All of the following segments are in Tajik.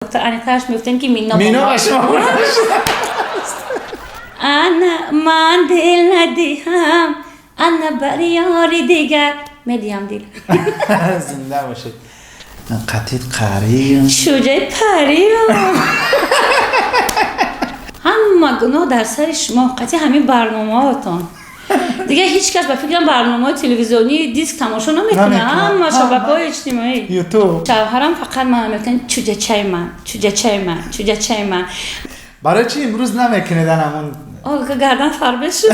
Доктор аниқтараш мегуфтем, ки мино Мино ба шумо. Ана ман дил надиҳам, ана бар ёри дигар медиҳам дил. Зинда бошед. Қатит қарием. Шуҷаи париам. Ҳама гуноҳ дар сари шумо, қатъи ҳамин барномаотон. Дигар ҳеҷ кас, ба фикрам, барномаҳои телевизионии диск тамошо намекунад. Намекунад. Ҳама шабакаҳои иҷтимоӣ. Ютуб. Шавҳарам фақат мана мегуфтанд: чуҷачаи ман, чуҷачаи ман, чуҷачаи ман. Барои чӣ имрӯз намекунед ҳамон? О, гардан фарбе шуд.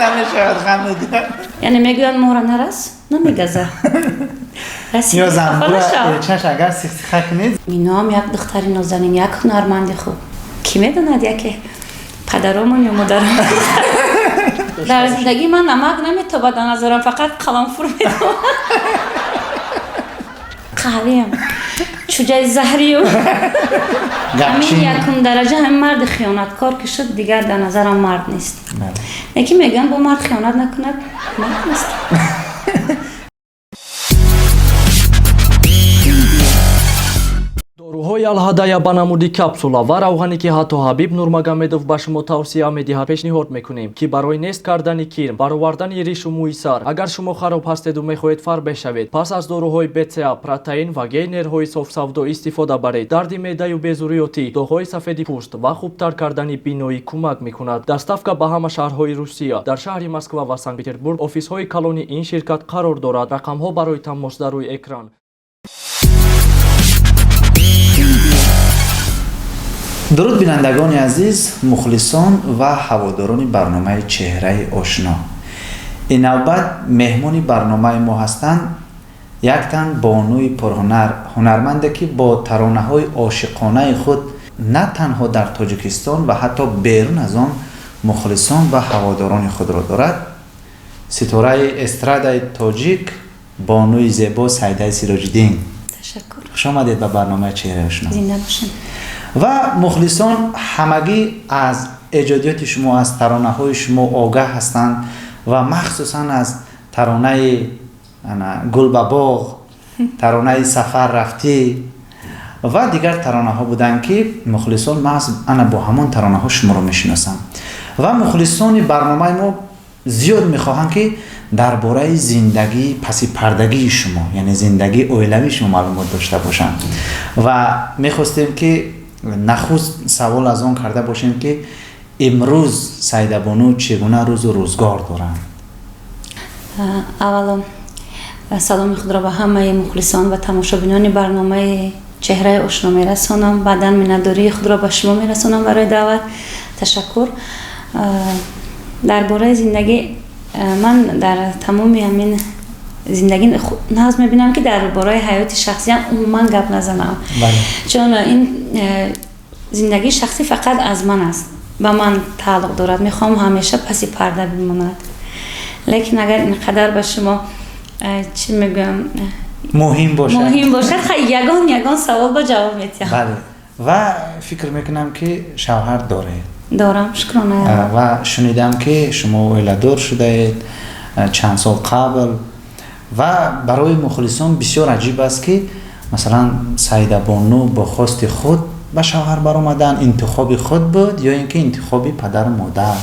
Намешавад, ғам медиҳад. Яъне мегӯянд, мора нарас, намегаза. Ё занбура чаш агар сихсиха кунед. Миноам як духтари нозанин, як ҳунарманди хуб. Кӣ медонад, яке падаромон ё модарон. Дар зиндагии ман намак наметобад, дар назарам фақат қаламфур метобад. Қаҳвиам, чуҷаи заҳрию. Ҳамин якум дараҷа, ҳамин марди хиёнаткор ки шуд, дигар дар назарам мард нест. Лекин мегӯям, бо мард хиёнат накунад, мард нест. Доруҳои Алҳадая ба намуди капсула ва равғане, ки ҳатто Ҳабиб Нурмагомедов ба шумо тавсия медиҳад, пешниҳод мекунем, ки барои нест кардани кирм, баровардани ришу мӯи сар. Агар шумо хароб ҳастеду мехоҳед фарбеҳ шавед, пас аз доруҳои БЦА, протеин ва гейнерҳои софсавдо истифода баред. Дарди меъдаю безурётӣ, доғҳои сафеди пӯст ва хубтар кардани биноӣ кӯмак мекунад. Доставка ба ҳама шаҳрҳои Русия. Дар шаҳри Москва ва Санкт Петербург офисҳои калони ин ширкат қарор дорад. Рақамҳо барои тамос дар рӯи экран. Дуруд, бинандагони азиз, мухлисон ва ҳаводорони барномаи «Чеҳраи ошно». Ин навбат меҳмони барномаи мо ҳастанд як тан бонуи пурҳунар, ҳунарманде, ки бо таронаҳои ошиқонаи худ на танҳо дар Тоҷикистон ва ҳатто берун аз он мухлисон ва ҳаводорони худро дорад, ситораи эстрадаи тоҷик, бонуи зебо Саидаи Сироҷиддин. Ташаккур. Хуш омадед ба барномаи «Чеҳраи ошно». Зинда бошед. Ва мухлисон ҳамагӣ аз эҷодиёти шумо, аз таронаҳои шумо огаҳ ҳастанд ва махсусан аз таронаи «Гул ба боғ», таронаи «Сафар рафтӣ» ва дигар таронаҳо буданд, ки мухлисон маҳз ана бо ҳамон таронаҳо шуморо мешиносанд. Ва мухлисони барномаи мо зиёд мехоҳанд, ки дар бораи зиндагии пасипардагии шумо, яъне зиндагии оилавии шумо маълумот дошта бошанд. Ва мехостем, ки нахуст савол аз он карда бошем, ки имрӯз Саидабону чӣ гуна рӯзу рӯзгор доранд? Аввало саломи худро ба ҳамаи мухлисон ва тамошобинони барномаи «Чеҳраи ошно» мерасонам. Баъдан миннатдории худро ба шумо мерасонам барои даъват. Ташаккур. Дар бораи зиндагӣ, ман дар тамоми ҳамин зиндагӣ нағз мебинам, ки дар бораи ҳаёти шахсиам умуман гап назанам, чун ин зиндагии шахсӣ фақат аз ман аст, ба ман тааллуқ дорад. Мехоҳам ҳамеша паси парда бимонад. Лекин агар ин қадар ба шумо, чӣ мегӯям, муҳим бошад, муҳим бошад, хай, ягон савол ба ҷавоб медиҳам. Бале, ва фикр мекунам, ки шавҳар доред. Дорам, шукрона. Ва шунидам, ки шумо оиладор шудаед чанд сол қабл. Ва барои мухлисон бисёр аҷиб аст, ки масалан Саидабону бо хости худ ба шавҳар баромадан, интихоби худ буд ё ин ки интихоби падару модар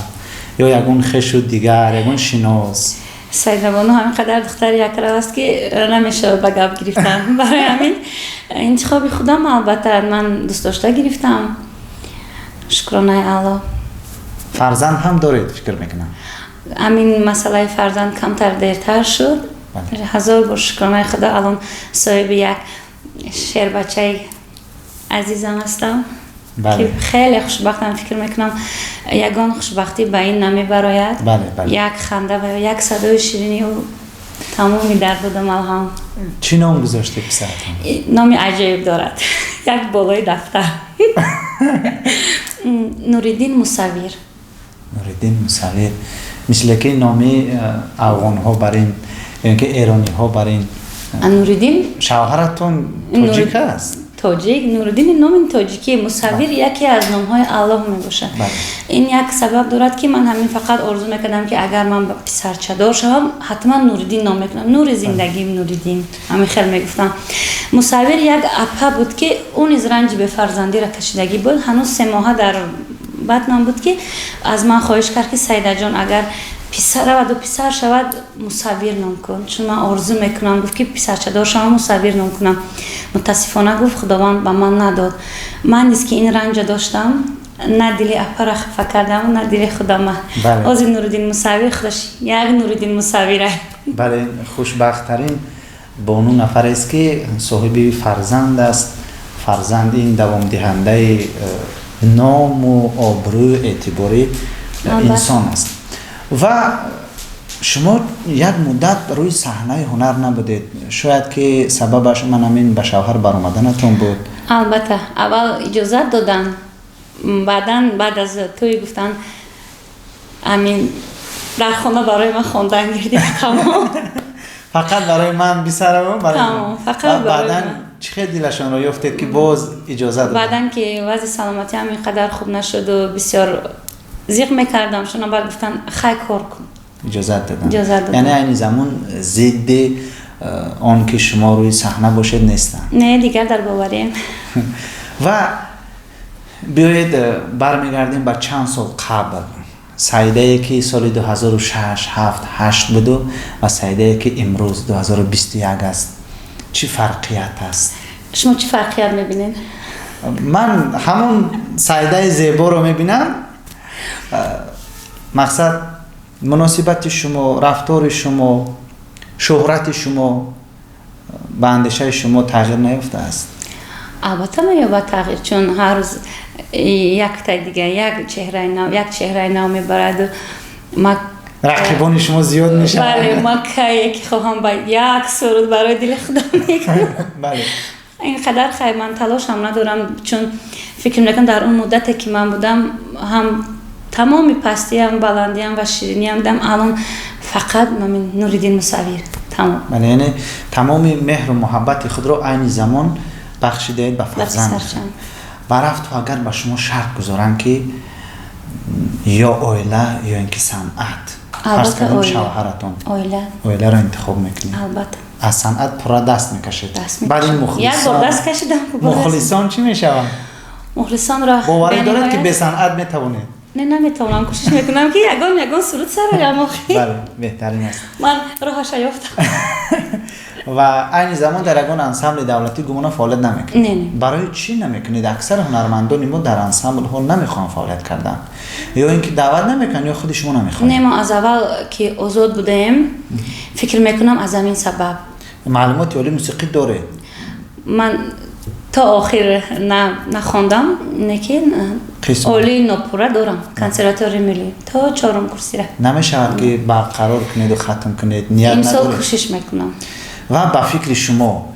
ё ягон хешу дигар, ягон шинос? Саидабону ҳамин қадар духтари якрав аст, ки намешавад ба гап гирифтан. Барои ҳамин интихоби худам, албатта, ман дӯстдошта гирифтам, шукронаи Алло. Фарзанд ҳам доред, фикр мекунам. Ҳамин масъалаи фарзанд камтар дертар шуд. Ҳазор бор шукронаи Худо, алон соҳиби як шербачаи азизам ҳастам, ки хеле хушбахтам. Фикр мекунам, ягон хушбахтӣ ба ин намебарояд. Як ханда ва як садои ширини ӯ тамоми дарду малҳам. Чӣ ном гузоштед писаратон? Номи аҷоиб дорад, як болои дафтар: Нуриддин Мусаввир. Нуриддин Мусаввир, мисле ки номи афғонҳо бар ин ё ин ки эрониҳо бар ин. Нуриддин. Шавҳаратон тоҷик аст? Тоҷик, Нуриддин номи тоҷикӣ, Мусаввир яке аз номҳои Аллоҳ мебошад. Ин як сабаб дорад, ки ман ҳамин фақат орзу мекардам, ки агар ман писарчадор шавам, ҳатман Нуриддин ном мекунам. Нури зиндагим Нуриддин, ҳамин хел мегуфтам. Мусаввир як апа буд, ки ӯ низ ранҷи бефарзандиро кашидагӣ буд. Ҳанӯз 3 моҳа дар батнам буд, ки аз ман хоҳиш кард, ки Саидаҷон, агар писар раваду писар шавад, Мусаввир ном кун, чун ман орзу мекунам, гуфт, ки писарчадор шавам, Мусаввир ном кунам. Мутаассифона, гуфт, Худованд ба ман надод. Ман низ, ки ин ранҷа доштам, на дили апара хафа кардам, на дили худама. Ҳозир Нуриддин Мусаввир худаш як Нуриддин Мусаввира. Бале, хушбахттарин бону нафарест, ки соҳиби фарзанд аст. Фарзанд ин давомдиҳандаи ному обрӯю эътибори инсон аст. Ва шумо як муддат рӯи саҳнаи ҳунар набудед. Шояд ки сабабаш ман ҳамин ба шавҳар баромаданатон буд? Албатта, аввал иҷозат доданд, баъдан, баъд аз тӯй гуфтанд, амин дар хона барои ман хондан гирди, тамом. Фақат барои ман бисараву? Тамом, фақат. Баъдан чӣ хел дилашонро ёфтед, ки боз иҷозат доданд? Баъдан ки вазъи саломатиам ин қадар хуб нашуду бисёр зиқ мекардам, шуна баъд гуфтанд, хай, кор кун. Иҷозат доданд? Иҷозат доданд. Яъне айни замон зидди он ки шумо рӯи саҳна бошед, нестанд? Не, дигар дар боварием. Ва биёед, бармегардем ба чанд сол қабл. Саидае, ки соли 2006, 7, 8 буду ва Саидае, ки имрӯз 2021 аст, чӣ фарқият аст? Шумо чӣ фарқият мебинед? Ман ҳамон Саидаи зеборо мебинам. Мақсад, муносибати шумо, рафтори шумо, шӯҳрати шумо ба андешаи шумо тағйир наёфтааст? Албатта, меёбад тағйир, чун ҳар рӯз якта дига як чеҳраи нав, як чеҳраи нав мебараду ма. Рақибони шумо зиёд мешаванд. Бале, ма кае ки хоҳам, ба як суруд барои дили худам мекунам. Ин қадар хай ман талошам надорам, чун фикр мекунам, дар он муддате ки ман будам, ҳам тамоми пастиам, баландиам ва шириниам дам. Алон фақат номи Нуриддин Мусаввир, тамом. Бале, яъне тамоми меҳру муҳаббати худро айни замон бахшидаед ба фарзанд. Ва рафту агар ба шумо шарт гузоранд, ки ё оила, ё ин ки санъат, фарз кардем, шавҳаратон, оиларо интихоб мекунед? Албатта. Аз санъат пурра даст мекашед? Баъд ин мухлисон чӣ мешаванд? Мухлисонро Боварӣ доред, ки бе санъат метавонед? Не, наметавонам. Кӯшиш мекунам, ки ягон суруд сароям охи. Бале, беҳтарин аст. Ман роҳаша ёфтам. Ва айни замон дар ягон ансамбли давлатӣ, гумона, фаъолият намекунед? Не. Барои чӣ намекунед? Аксар ҳунармандони мо дар ансамблҳо намехоҳанд фаъолият кардан, ё ин ки даъват намекунанд, ё худи шумо намехоҳед? Не, мо аз аввал ки озод будаем, фикр мекунам, аз ҳамин сабаб. Маълумоти олии мусиқӣ доред? Ман то охир нахондам, лекин олии нопурра дорам, консерваторияи миллӣ то чорум курсира. Намешавад, ки барқарор кунеду хатм кунед? Ният? Имсол кӯшиш мекунам. Ва ба фикри шумо,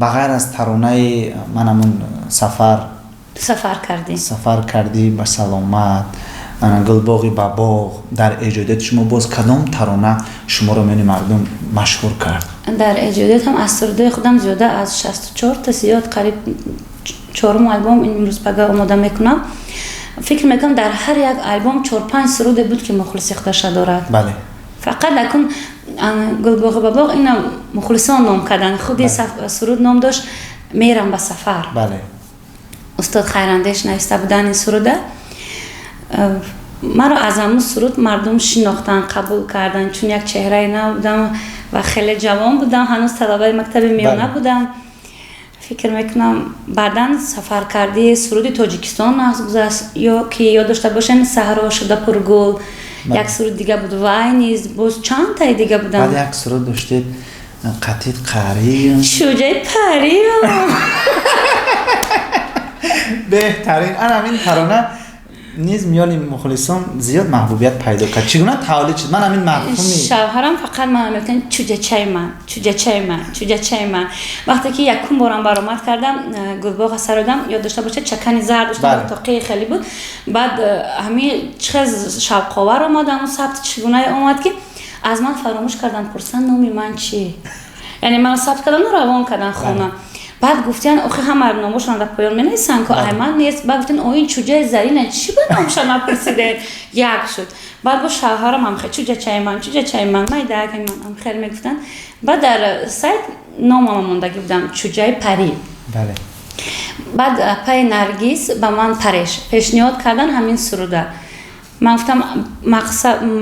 ба ғайр аз таронаи ман ҳамун сафар Сафар кардӣ. Сафар кардӣ ба саломат, Гулбоғи ба боғ, дар эҷодияти шумо боз кадом тарона шуморо миёни мардум машҳур кард? Дар эҷодиятам аз сурудои худам зиёда аз 64 та, зиёд, қариб чорум альбом имрӯз пага омода мекунам. Фикр мекунам, дар ҳар як альбом чор-панҷ суруде буд, ки мухлиси худаша дорад. Фақат акун Гулбоғи ба боғ, ина мухлисон ном карданд. Худи суруд ном дошт «Мерам ба сафар». Устод Хайрандеш нависта буданд ин суруда. Маро аз ҳамун суруд мардум шинохтанд, қабул карданд, чун як чеҳраи нав будам ва хеле ҷавон будам, ҳанӯз талабаи мактаби миёна будам. Фикр мекунам, баъдан «Сафар кардӣ», суруди Тоҷикистон гузашт, ё ки ёд дошта бошем, «Саҳро шуда пургул», як суруд дига буд, вай низ, боз чандтаи дига буданд. Баъд як суруд доштед, «Қатит қариюм». Шуҷаи париюм. Беҳтарин. Ана ҳамин тарона низ миёни мухлисон зиёд маҳбубият пайдо кард. Чӣ гуна тавлид шуд ман ҳамин мафҳуми? Шавҳарам фақат мана мегуфтанд: «Чуҷачаи ман, чуҷачаи ман, чуҷачаи ман». Вақте ки якум борам баромад кардам, Гулбоға сародам, ёд дошта бошед, чакани зард доштам, тоқии хеле буд. Баъд ҳамин чӣ хел шавқовар омад, ҳамун сабт чӣ гунае омад, ки аз ман фаромӯш карданд пурсанд, номи ман чӣ. Яъне маро сабт кардану равон карданд хона. Баъд гуфтиян, охи ҳама номошон дар поён менависанд, ку айман нест. Баъд гуфтан, о, ин чӯҷаи Зарина, чӣ ба номша напурсидед? Як шуд. Баъд бо шавҳарам ҳам чӯҷачаи ман, чӯҷачаи ман, майдаакаи ман ҳам хел мегуфтанд. Баъд дар сайт номама мондагӣ будам, чӯҷаи парӣ. Баъд апаи Наргиз ба ман пареш пешниҳод кардан ҳамин суруда. Ман гуфтам,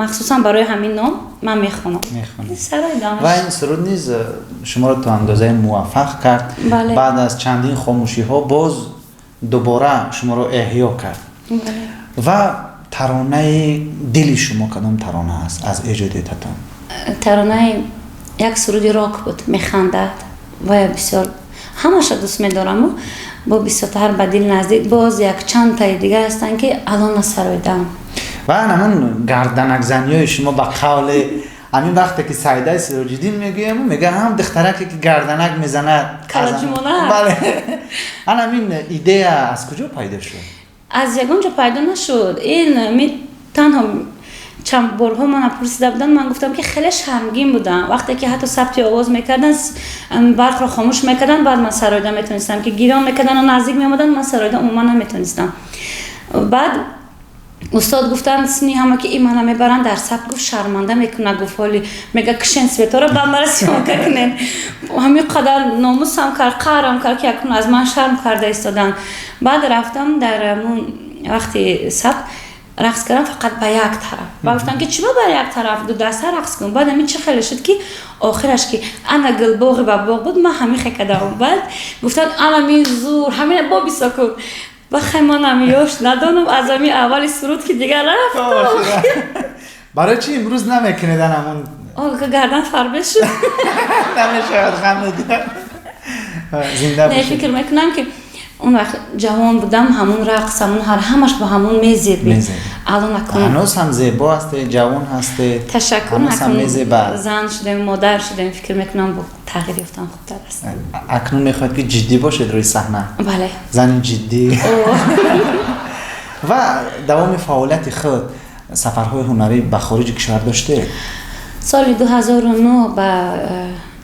махсусан барои ҳамин ном ман мехонам. Ва ин суруд низ шуморо то андозае муваффақ кард. Баъд аз чандин хомӯшиҳо боз дубора шуморо эҳё кард. Ва таронаи дили шумо кадом тарона аст аз эҷодиятатон? Таронаи як суруди рок буд, «Механдад». Вая бисёр ҳамаша дӯст медораму бо бисёртар ба дил наздик. Боз як чандтаи дигар ҳастанд, ки алон насароидаам. Ва ҳамун гарданакзаниҳои шумо, ба қавле ҳамин вақте ки Саидаи Сироҷиддин мегӯям, мега ҳам духтараке ки гарданак мезанад. Бале, ан ҳамин идея аз куҷо пайдо шуд? Аз ягон ҷо пайдо нашуд. Ин танҳо чанд борҳо мана пурсида буданд. Ман гуфтам, ки хеле шармгин будам. Вақте ки ҳатто сабти овоз мекарданд, барқро хомӯш мекарданд, баъд ман сароида метонистам, ки гирён мекардану наздик меомаданд, ман сароида умуман наметонистам. Баъд устод гуфтанд, сини ҳама ки ин мана мебаранд дар сабт, гуфт, шарманда мекунад, гуфт, ҳоли мега, кишен светора, ба мара съёмка кунен. Ҳамин қадар номусам кард, қаҳрам кард, ки акнун аз ман шарм карда истоданд. Баъд рафтам, дар вақти сабт рақс кардам фақат ба як тараф. Ба гуфтам, ки чиба ба як тараф, ду даста рақс кун. Баъд ҳамин чӣ хеле шуд, ки охираш ки ана гулбоғи ба боғ буд, ман ҳамин хе кардам. Баъд гуфтанд, ана мин зур, ҳамина бо бисо кун. Бахай, манам ёш надонам, аз ами аввали суруд ки дигар рафт. Барои чӣ имрӯз намекунед ҳамон? Гардан фарбе шуд. Намешавад, ғам медиҳад. Зинда. Не, фикр мекунам, ки он вақт ҷавон будам, ҳамун рақс, ҳамун ҳар ҳамаш ба ҳамун мезебид. Алон акун ҳанӯз ҳам зебо ҳастед, ҷавон ҳастед. Ташаккур. Зан шудем, модар шудем, фикр мекунам, бо тағйир ёфтан хубтар аст. Акнун мехоҳед, ки ҷиддӣ бошед рӯи саҳна? Бале. Зани ҷиддӣ. Ва давоми фаъолияти худ сафарҳои ҳунарӣ ба хориҷи кишвар доштед? Соли 2009 ба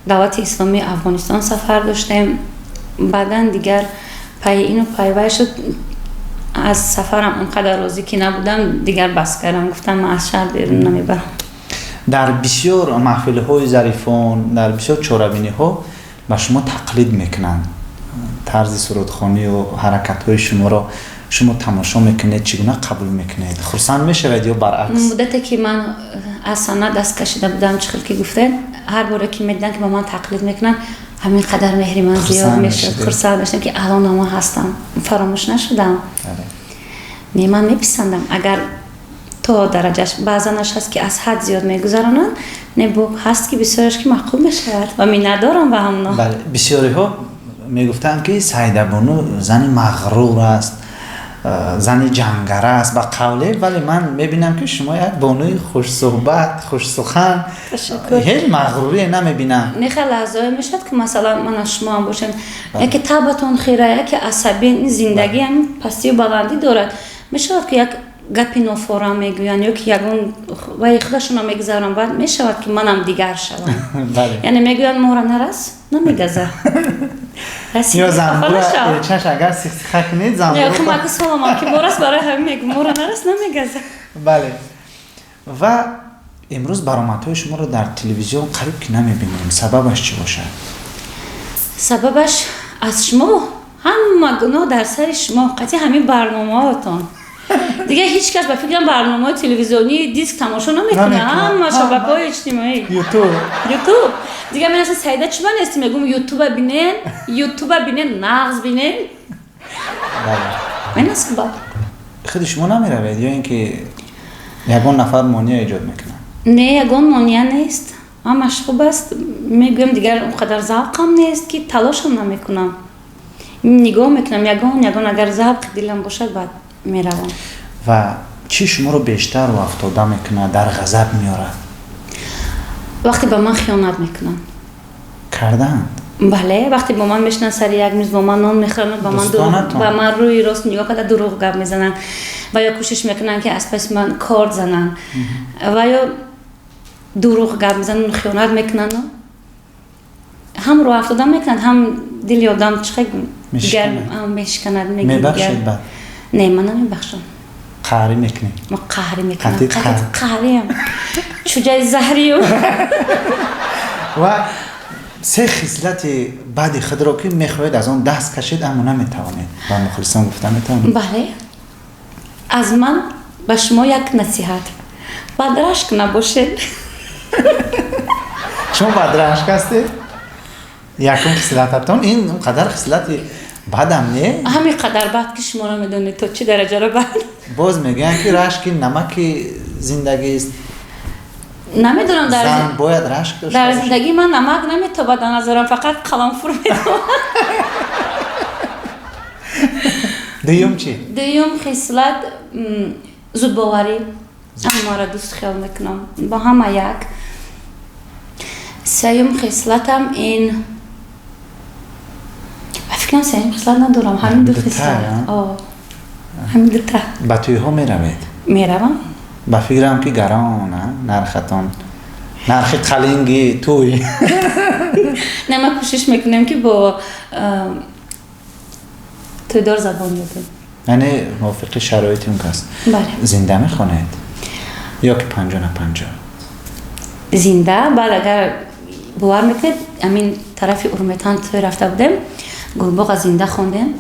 давлати исломии Афғонистон сафар доштем. Баъдан дигар пайи ину пайвай шуд, аз сафарам он қадар розӣ ки набудам, дигар бас кардам. Гуфтам, ман аз шаҳр берун намебарам. Дар бисёр маҳфилҳои зарифон, дар бисёр чорабиниҳо ба шумо тақлид мекунанд, тарзи сурудхонию ҳаракатҳои шуморо. Шумо тамошо мекунед, чӣ гуна қабул мекунед? Хурсанд мешавед ё баръакс? Муддате ки ман аз санъат даст кашида будам, чӣ хел ки гуфтед, ҳар боре ки медидам, ки ба ман тақлид мекунанд, ҳамин қадар меҳри ман зиёд мешуд, хурсанд мешудам, ки алон ман ҳастам, фаромӯш нашудам. Не, ман меписандам, агар то дараҷаш. Баъзанаш ҳаст, ки аз ҳад зиёд мегузаронанд. Не, бо ҳаст, ки бисёраш ки маъқул мешавад ва миннатдорам ба ҳамно. Бисёриҳо мегуфтанд, ки Саидабону зани мағрур аст, зани ҷангара аст, ба қавле. Вале ман мебинам, ки шумо як бонуи хушсуҳбат, хушсухан, ҳеҷ мағрурие намебинам. Нехел лаҳзаҳое мешавад, ки масалан ман аз шумо ҳам бошем, яке табатон хира, яке асабӣ. Зиндагӣ ҳамин пастию баландӣ дорад. Мешавад, ки як гапи нофорам мегӯянд ё ки ягон вай худашонро мегузаронанд, баъд мешавад, ки манам дигар шавам. Яъне мегӯянд, мора нарас, намегаза. Ё занбура чаш агар сихсиха кунед. Замбура соламам ки морас, барои ҳамин мегӯ, мора нарас, намегаза. Бале, ва имрӯз баромадҳои шуморо дар телевизион қариб ки намебинем. Сабабаш чӣ бошад? Сабабаш аз шумо. Ҳама гуноҳ дар сари шумо, қатъи ҳамин барномаотон. Дигар ҳеҷ кас, ба фикрам, барномаҳои телевизионии диск тамошо намекунад, ҳама шабакаҳои иҷтимоӣ. Ютуб. Ютуб. Дигар менаса, Саида, чиба нести? Мегӯм, Ютуба бинен, Ютуба бинен, нағз бинен. Менасба. Худи шумо намеравед ё ин ки ягон нафар монеа эҷод мекунад? Не, ягон монеа нест, ҳамаш хуб аст. Мегӯям, дигар он қадар завқам нест, ки талошам намекунам. Нигоҳ мекунам, ягон агар завқи дилам бошад, баъд меравам. Ва чӣ шуморо бештар рӯафтода мекунад, дар ғазаб меорад? Вақте ба ман хиёнат мекунанд. Кардаанд? Бале, вақте бо ман мешинанд сари як миз, бо ман нон мехӯранд, ба ман рӯи рост нигоҳ карда дурӯғ гап мезананд ва ё кӯшиш мекунанд, ки аз паси ман корд зананд, ва ё дурӯғ гап мезананд, хиёнат мекунанд, ҳам рӯафтода мекунанд, ҳам Дили одам чӣ дигар мешиканад. Мебахшед баъд? Не, ман намебахшам. Қаҳрӣ мекунед? Ма қаҳрӣ мекунам, қаҳриям, чуҷаи заҳриюм. Ва се хислати бади худро, ки мехоҳед аз он даст кашед, аммо наметавонед, ба мухлисон гуфта метавонед? Бале, аз ман ба шумо як насиҳат: бадрашк набошед. Шумо бадрашк ҳастед? Якум хислататон ин он қадар хислати бадам не. Ҳамин қадар бад, ки шумо намедонед, то чӣ дараҷаро бад. Боз мегӯянд, ки рашки намаки зиндагист. Намедонам, дар Зан бояд рашк дошта дар бошад. зиндагии ман намак наметобад, дар назарам фақат қаламфур метобад. Дуюм чӣ? Дуюм хислат зудбоварӣ, ҳамаро дӯст хиёл мекунам, бо ҳама як. Сеюм хислатам ин, ба фикрам, сеюм хислат надорам, ҳамин ду хислат, ҳамин дута. Ба тӯйҳо меравед? Меравам. Ба фикрам, ки гарон нархатон, нархи қалинги тӯй. Не, ма кӯшиш мекунем, ки бо тӯйдор забон ёбем. Яъне мувофиқи шароити он кас. Бале. Зинда мехонед ё ки 50 на 50? Зинда. Баъд, агар бовар мекунед, ҳамин тарафи Урметан тӯй рафта будем, Гулбоға зинда хондем.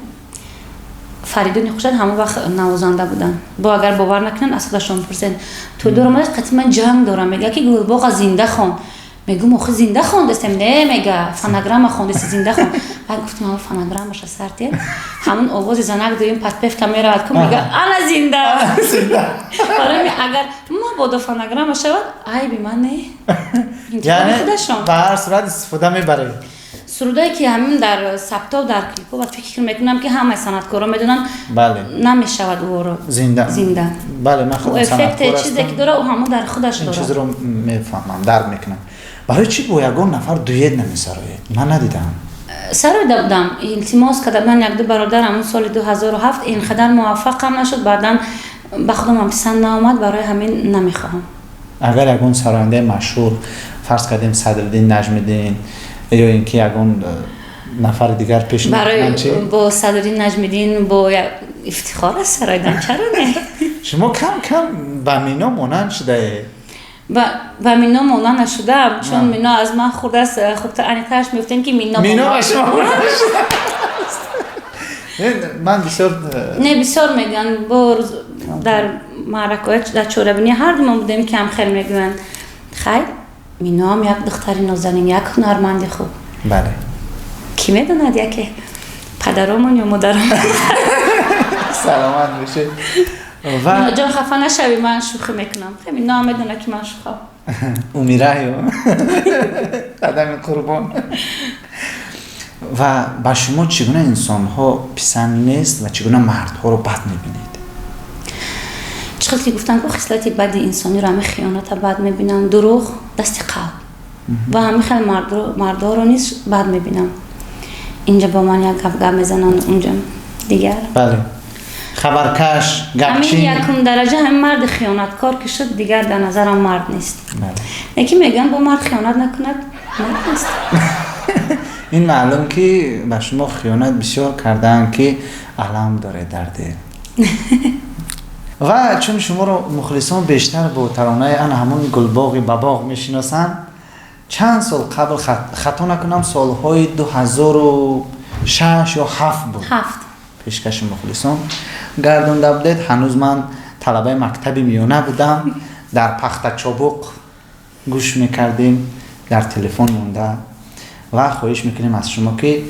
Фаридуни Хушад ҳамон вақт навозанда буданд. Бо агар бовар накунанд, аз худашон пурсед. Тӯйдор омада, қатъи ман ҷанг дорам, мега, ки Гулбоға зинда хон. Мегӯм, охи зинда хондастем. Не, мега, фонограмма хондасти, зинда хон. Баъд гуфтам, ҳамон фонограммаша сартем, ҳамон овози занак дуюм подпевка меравад ку, мега, ана зинда. Барои агар мабодо фонограмма шавад, айби ман не. Яъне ба ҳар сурат истифода мебаред. Сурудае, ки ҳамин дар сабто, дар клипо, ва фикр мекунам, ки ҳамаи санъаткоро медонанд, намешавад ӯро зинда. Зинда. Бале, ман худам эффекте, чизе ки дора, ӯ ҳамон дар худаш ин дорад. Чизро мефаҳмам, дарк мекунам. Барои чӣ бо ягон нафар дуэт намесароед? Ман надидам. Сароида будам, илтимос карда будам якду бародар, ҳамон соли 2007. Ин қадар муваффақам нашуд, баъдан ба худам писанд наомад, барои ҳамин намехоҳам. Агар ягон сарояндаи машҳур, фарз кардем, Садриддин Наҷмиддин ё ин ки ягон нафари дигар пешниҳод Барои кунанд, чӣ? Бо Садриддин Наҷмиддин бо ифтихор аст сароидан, чаро не? Шумо кам кам ба Мино монанд шудаед. Ба Мино монанд нашудаам, чун Мино аз ман хурдааст. Хубтар, аниқтараш мегуфтем, ки Мино Мино ба шумо монанд шудааст. Ман бисёр Не, бисёр мегӯянд. Бо дар маъракаҳои, дар чорабинӣ ҳар ду мо будем, ки ҳам хел мегӯянд. Хайр, Миноам як духтари нозанин, як ҳунарманди хуб. Кӣ медонад, яке падаромон ё модаромон. Саломат бошед. Ва Миноҷон, хафа нашавӣ, ман шӯхӣ мекунам. Миноам медонад, ки ман шӯхам. Умираю, қадами қурбон. Ва ба шумо чӣ гуна инсонҳо писанд нест ва чӣ гуна мардҳоро бад мебинед? Чӣ хел ки гуфтанд ку, хислати бади инсониро ҳамин хиёната бад мебинам, дурӯғ, дасти қалб ва ҳамин хел мардҳоро низ бад мебинам. Инҷа бо ман як гап гап мезананд, унҷа дигар. Бале, хабаркаш. Ҳамин. Гапчин. Якум дараҷа ҳамин марди хиёнаткор ки шуд, дигар дар назарам мард нест. Лекин мегӯям, бо мард хиёнат накунад, мард нест. Ин маълум, ки ба шумо хиёнат бисёр кардаанд, ки алам доред дар дил. Ва чун шуморо мухлисон бештар бо таронаи ана ҳамон Гулбоғи ба боғ мешиносанд, чанд сол қабл, хато накунам, солҳои 2006 ё ҳафт буд, ҳафт. пешкаши мухлисон гардонда будед. Ҳанӯз ман талабаи мактаби миёна будам, дар Пахтачобуқ гӯш мекардем, дар телефон монда. Ва хоҳиш мекунем аз шумо, ки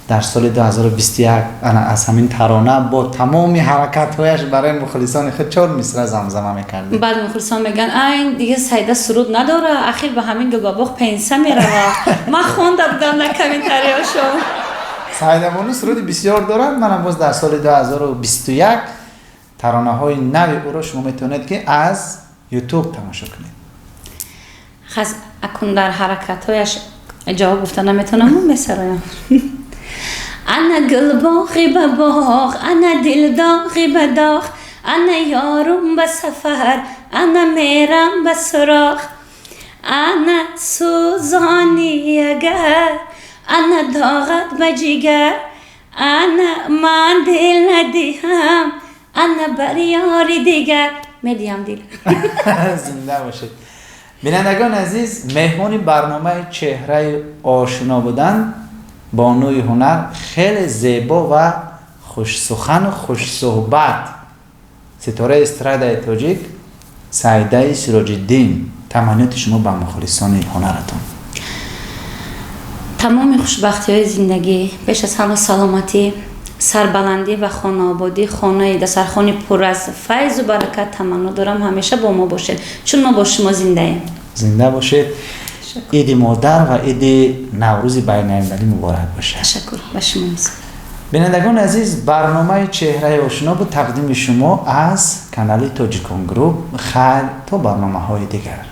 дар соли 2021 ана аз ҳамин тарона бо тамоми ҳаракатҳояш барои мухлисони худ чор мисра замзама мекардем. Баъд мухлисон мегӯянд, айн дига Сайда суруд надора, ахир ба ҳамин Гулбабоғ пенса мерава. Ман хонда будам дар комментариёшо. Сайдабону суруди бисёр дорад. Манам боз дар соли 2021 таронаҳои нави ӯро шумо метавонед, ки аз Ютуб тамошо кунед. Хас, акун дар ҳаракатҳояш ҷавоб гуфта наметавонам, месароям. Ана гулбоғи ба боғ, ана дилдоғи ба доғ, ана ёрум ба сафар, ана мерам ба суроғ, ана сӯзони агар Ана доғат ба ҷигар, ана ман дил надиҳам, ана бар ёри дигар медиҳам дил. Зинда бошед. Бинандагони азиз, меҳмони барномаи «Чеҳраи ошино» буданд бонуи ҳунар, хеле зебо ва хушсухану хушсуҳбат, ситораи эстрадаи тоҷик Саидаи Сироҷиддин. Таманниёти шумо ба мухлисони ҳунаратон? Тамоми хушбахтиҳои зиндагӣ, пеш аз ҳама саломатӣ, сарбаландӣ ва хонаободӣ, хонаи дастархони пур аз файзу баракат таманно дорам. Ҳамеша бо мо бошед, чун мо бо шумо зиндаем. Зинда бошед. Иди модар ва иди Наврӯзи байналмилалӣ муборак бошад. Ташаккур, ба шумо низ. Бинандагони азиз, барномаи «Чеҳраи ошино» буд, тақдими шумо аз канали «Тоҷикон Груп». Хайр, то барномаҳои дигар.